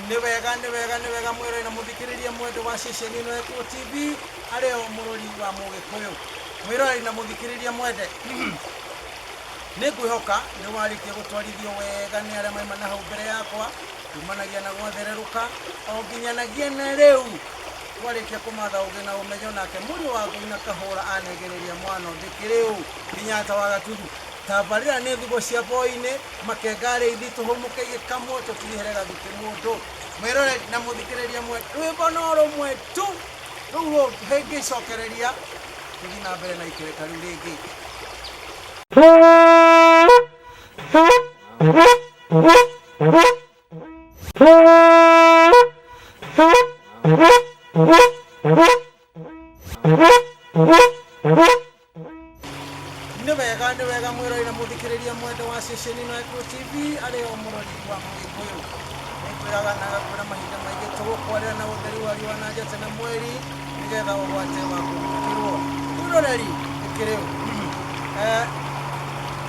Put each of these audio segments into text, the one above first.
Nĩ wega nĩ wega nĩ wega mwĩrore na mũthikĩrĩria mwendwa wa ceceni ĩno ya Ekuo TV arĩ o mũrori wa mũgĩkũyũ. Mwĩroreri na mũthikĩrĩria mwende nĩ ngwĩhoka nĩ warĩkia gũtwarithio wega nĩ arĩa maima na hau mbere yakwa kumanagia na gwathererũka o nginyanagia na rĩu twarĩkia kũmatha ũgĩ na ũmenyo nake mũriũ wa ngũi na kahũra anengereria mwano ndĩkĩrĩ ũ Kenyatta wa Gatuthu tabarĩra nĩ thugo cia boinĩ makenga arĩithi tũhũmũke igĩkamwo tũtihere gathuti mũndũ mwĩroreri na mũthikĩrĩria mwe rwĩmbo no rũmwe tu rũu rũngĩcokereria tũthiĩ na mbere na ikereka rĩu rĩngĩ. Nĩ wega nĩ wega mwĩrori na mũthikĩrĩria mwende wa ceceni ĩno ya Ekuo TV arĩ o mũrori wa mũgĩkũyũ. Nĩngwĩraga na ngakwĩra mahinda maingĩ tũgũkwarĩra na ũtheri wa riũa na njata na mweri nĩgetha ũgwate wa kũhurũkĩrwo. Mwĩroreri ĩkĩrĩ ũ? Eh,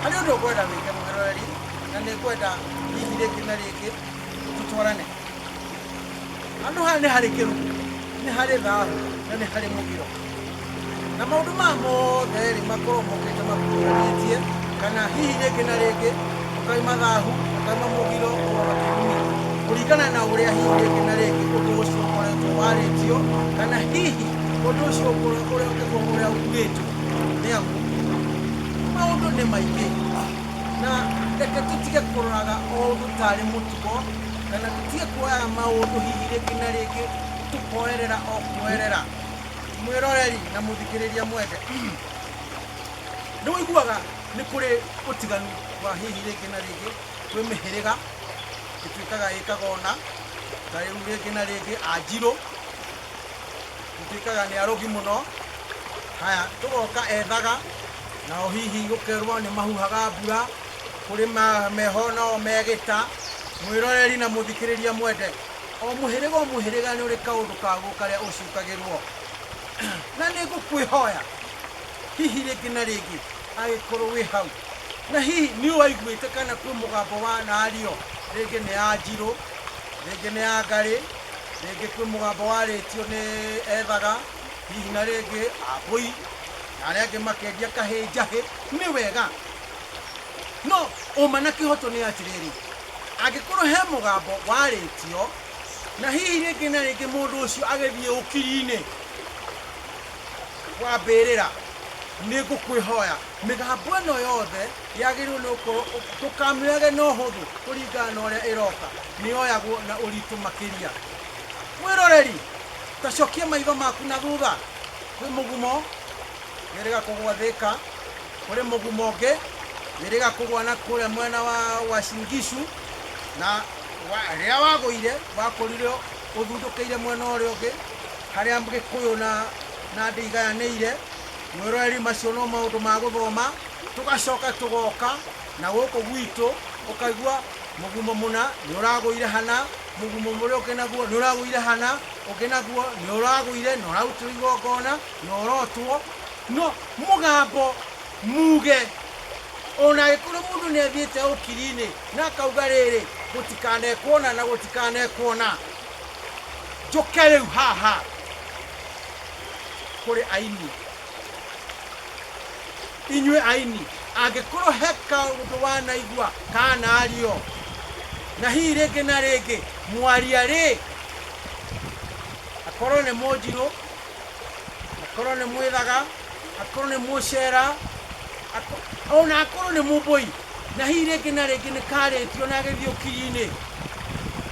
harĩ ũndũ ngwenda wĩke mwĩroreri na nĩ ngwenda hihi rĩngĩ na rĩngĩ tũtwarane. Handũ haha nĩ harĩ kĩrumi, nĩ harĩ thahu na nĩ harĩ mũgiro. Na maũndũ maya mothe rĩ makorwo mokĩte makuruhanĩtie kana hihi rĩngĩ na rĩngĩ ũkaima thahu, ũkaima mũgiro, ũkaima kĩrumi kũringana na ũrĩa hihi rĩngĩ na rĩngĩ ũndũ ũcio ũkoretwo warĩtio kana hihi ũndũ ũcio ũrĩa ũrĩa ugĩtwo nĩ amu maũndũ nĩ maingĩ na reke tũtige kũroraga o ũndũ tarĩ mũtugo kana tũtige kuoyaga maũndũ hihi rĩngĩ na rĩngĩ tũkoerera o kuoerera. Mwĩroreri na mũthikĩrĩria mwende, nĩ ũiguaga nĩ kũrĩ ũtiganu wa hihi rĩngĩ na rĩngĩ kwĩ mĩhĩrĩga ĩtuĩkaga ĩkaga ũna, ta rĩu rĩngĩ na rĩngĩ Anjirũ ĩtuĩkaga nĩ arogi mũno, haya tũgoka Ethaga nao hihi gũkerwo nĩ mahuhaga mbura, kũrĩ meho nao megĩta. Mwĩroreri na mũthikĩrĩria mwende, o mũhĩrĩga o mũhĩrĩga nĩ ũrĩ kaũndũ kaguo karĩa ũcukagĩrwo. Na nĩ ngũkwĩhoya hihi rĩngĩ na rĩngĩ angĩkorwo wĩ hau na hihi nĩ waiguĩte kana kwĩ mũgambo wanario, rĩngĩ nĩ Anjirũ, rĩngĩ nĩ Angarĩ, rĩngĩ kwĩ mũgambo warĩtio nĩ Ethaga, hihi na rĩngĩ Ambũi, na arĩa angĩ makendia kahĩ njahĩ, nĩ wega. No ũma na kĩhoto nĩ atĩrĩrĩ, angĩkorwo he mũgambo warĩtio na hihi rĩngĩ na rĩngĩ mũndũ ũcio agĩthiĩ ũkiri-inĩ wa mbĩrĩra, nĩ ngũkwĩhoya mĩgambo ĩno yothe yagĩrĩirwo nĩ gũkorwo ndũkamĩoyage na ũhũthũ kũringana na ũrĩa ĩroka, nĩ yoyagwo na ũritũ makĩria. Mwĩroreri, ta cokia maitho maku na thutha, kwĩ mũgumo wĩrĩga kũgwa Thĩka, Kũrĩ mũgumo ũngĩ wĩrĩga kũgwa na kũrĩa mwena wa Uasin Gishu, na rĩrĩa wagũire wakorire ũthundũkĩire mwena ũrĩa ũngĩ harĩa Gĩkũyũ na Nandĩ igayanĩire. Mwĩroreri macio no maũndũ ma gũthoma. Tũgacoka tũgoka na gũkũ gwitũ ũkaigua mũgumo mũna nĩ ũragũire hana, mũgumo ũrĩa ũngĩ naguo nĩ ũragũire hana, ũngĩ naguo nĩ ũragũire na ũrarutĩrwo igongona na ũrotwo. No mũgambo muge, o na angĩkorwo mũndũ nĩ athiĩte ũkiri-inĩ na akauga rĩrĩ, gũtikanekwo ũna na gũtikanekwo ũna. Njũke rĩu haha kũrĩ aini. Inyuĩ aini, angĩkorwo he kaũndũ wanaigua kanario, na hihi rĩngĩ na rĩngĩ mwaria rĩ, akorwo nĩ mũnjirũ, akorwo nĩ mwĩthaga, akorwo nĩ mũcera, ona akorwo nĩ mũmbũi, na hihi rĩngĩ na rĩngĩ nĩ karĩtio na agĩthiĩ ũkiri-inĩ,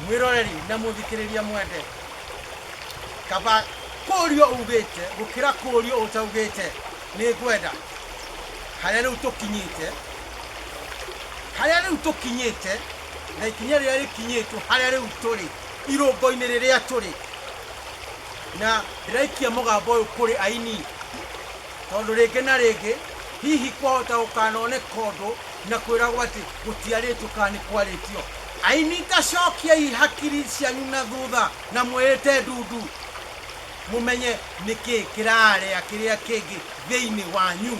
mwĩroreri na mũthikĩrĩria mwende, kaba kũrio ugĩte gũkĩra kũrio ũtaugĩte. Nĩ ngwenda harĩa rĩu tũkinyĩte, harĩa rĩu tũkinyĩte na ikinya rĩrĩa rĩkinyĩtwo harĩa rĩu tũrĩ, irũngo-inĩ rĩrĩa tũrĩ, Na ndĩraikia mũgambo ũyũ kũrĩ aini, tondũ rĩngĩ na rĩngĩ hihi kwahota gũkanoneka ũndũ na kwĩragwo atĩ gũtiarĩtio kana nĩ kwarĩtio. Aini ta cokiai hakiri cianyu na thutha na mwĩte ndundu mumenye nĩkĩ kĩrarĩa kĩrĩa kĩngĩ thĩinĩ wanyu.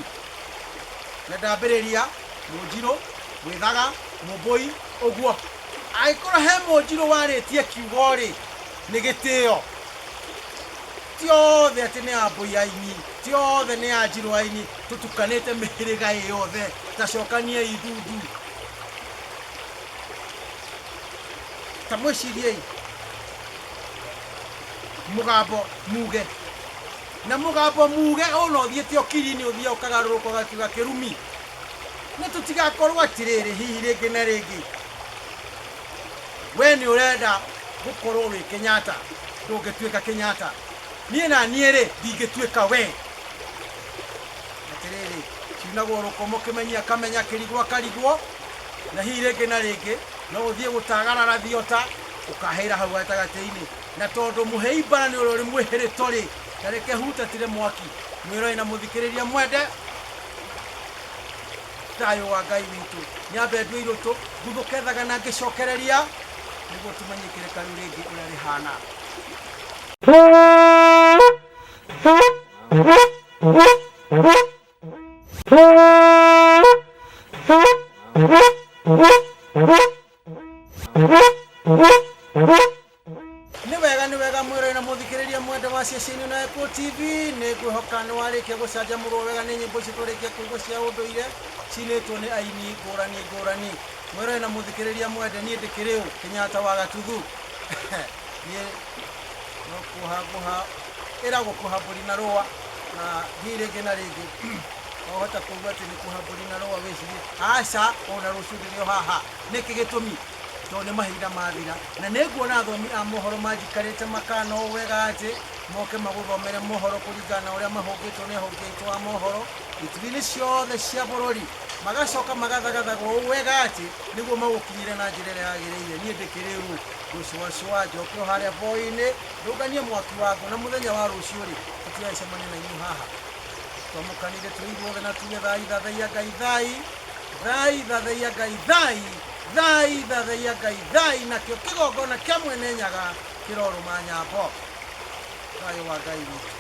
Na ndambĩrĩria mũnjirũ gwĩthaga mũmbũi ũguo angĩkorwo he mũnjirũ warĩtie kiugo rĩ nĩ gĩtĩo. Ti othe atĩ nĩ ambũi aini, ti othe nĩ anjirũ aini, tũtukanĩte mĩhĩrĩga ĩ yothe, ta cokaniai ndundu. Ta mwĩciriei mũgambo muge na mũgambo muge ona ũthiĩte ũkiri-inĩ ũthiaga ũkagarũrũka ũgatuĩka kĩrumi. Nĩ tũtigakorwo atĩrĩrĩ hihi rĩngĩ na rĩngĩ we nĩ ũrenda gũkorwo wĩ Kenyatta, ndũngĩtuĩka Kenyatta. Niĩ na niĩ rĩ ndingĩtuĩka we. Atĩrĩrĩ, ciunagwo rũkomo kĩmenyi akamenya kĩrigwo akarigwo, na hihi rĩngĩ na rĩngĩ no ũthiĩ gũtagarara thiota ũkahĩra hau gatagatĩ-inĩ. Na tondũ mũhei mbara nĩ ũrĩa ũrĩ mwĩhĩrĩto rĩ, ta reke hutatĩre mwaki. Mwĩroreri na mũthikĩrĩria mwende, thayũ wa Ngai witũ nyambe ndue irũtũ nguthũke thagana ngĩcokereria nĩguo tũmenye ikereka rĩu rĩngĩ ũrĩa rĩhana. Nĩ wega nĩ wega mwĩrore na mũthikĩrĩria mwende wa ceceni na Echo TV. Nĩ ngwĩhoka nĩ warĩkia gũcanjamũrwo wega nĩ nyĩmbo icio twarĩkia kũigua cia ũndũire cinĩtwo nĩ aini ngũrani ngũrani. Mwĩrore na mũthikĩrĩria mwende, niĩ ndĩkĩrĩ ũ Kenyatta wa Gatuthu. Niĩ no kuoha nguoha ĩragwo kuoha mbũri na rũa, na hihi rĩngĩ na rĩngĩ wahota kũigua atĩ nĩ kuoha mbũri na rũa wĩcirie aca, ona rũciũ ndĩrĩ o haha. Nĩkĩ gĩtũmi? Tondũ nĩ mahinda mathira, na nĩ nguona athomi a mohoro manjikarĩte makana ũũ wega atĩ moke magũthomere mohoro kũringana na ũrĩa mahũngĩtwo nĩ ahũngi aitũ a mohoro ituri-inĩ ciothe cia bũrũri, magacoka magathagathagwo ũũ wega atĩ nĩguo magũkinyĩre na njĩra ĩrĩa yagĩrĩire. Niĩ ndĩkĩrĩ ũ? Ngũcũacũa njoke o harĩa boi-inĩ ndũnganie mwaki wa ngũ, na mũthenya wa rũciũ-rĩ, tũtigagĩcemania na inyuĩ haha. Twamũkanire twĩ ithuothe na tuge thai thathaiya Ngai thai, thai thathaiya Ngai thai, thai thathaiya Ngai thai, nakĩo kĩgongona kĩa Mwene Nyaga kĩrorũma nyambo. Thayũ wa Ngai witũ.